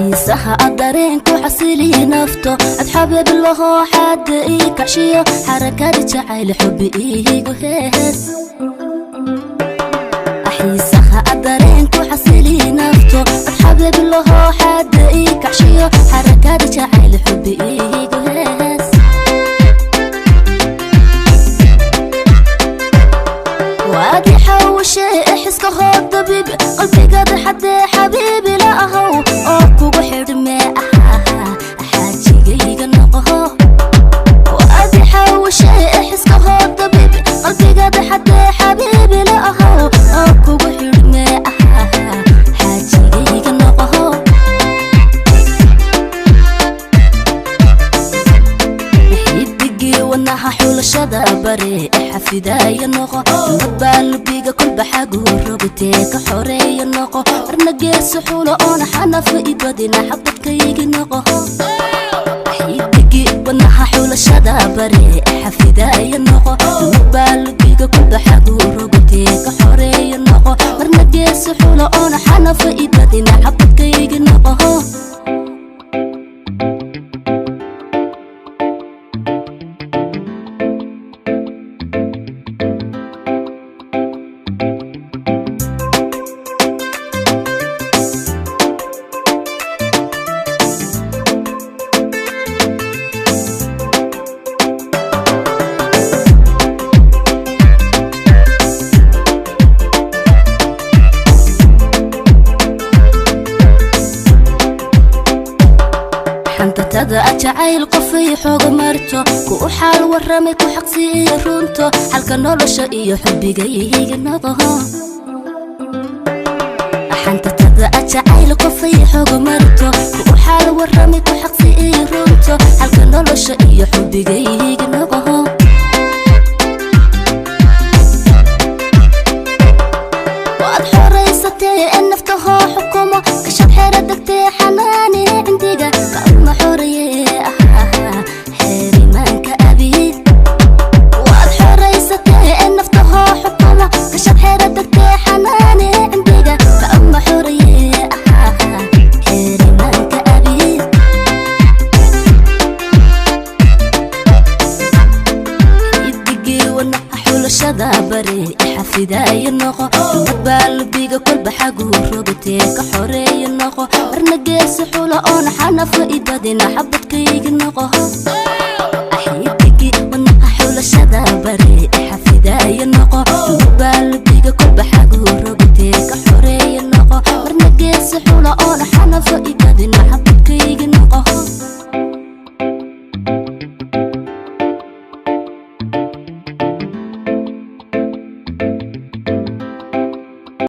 Xiisaha aad dareenku xasiliyi nafto, ad xabiib lahoo xaada ii kacshiyo, xarakada jacayl xubi iigu hees. Xiisaha aad dareenku xasiliyi nafto, ad xabiib lahoo xaada ii kacshiyo, xarakada jacayl xubi iigu hees. Waadi xawashee xiska hoo dabiib qalbigada xadee, xabiibi la ahow oo kugu xidhmee, xaajigayga noqoho. Waadi xawashee xiska hoo dabiib qalbigada xadee, xabiibi la ahow oo kugu xidhmee, xaajigayga noqoho. Xidigii wadnaha xulashada bare xafidaaya noqo, madbaalubiga kolba xagu rogtee ka xoreeya noqo, marna geesu xulo oona xanafa ibadina xabadkaygi noqo. Xidigii wadnaha xulashada bare xafidaaya noqo, madbaalubiga kolba xagu rogtee ka xoreeya noqo, marna geesu xulo oona xanafa ibadina xabadkaygi noqo. Xantatada ad jacayl qofay xooga marto, ku u xaal waramay ku xaqsiiyo runto, xalka nolosha iyo xubigayga noqo. Xantatada ad jacayl qofay xooga marto, ku u xaal waramay ku xaqsiiyo runto, xalka nolosha iyo xubigayga noqo. Waad xoraysatee ee naftahoo xukumo, kashad xeera degtee xanaane cindiga kauma xoreeye, xeerimaanka abiid. Waad xoraysatee ee naftahoo xukumo, kashad xeera degtee xanaane cindiga kauma xoreeye, xeerimaanka abiid. Xidigii wadnaha xulashada bare xafidaaya noqo, madbaalubiga kolba xagu rogtee ka xoreeya noqo, marna geesu xulo oona xanafa ibadina xabadkayga noqo.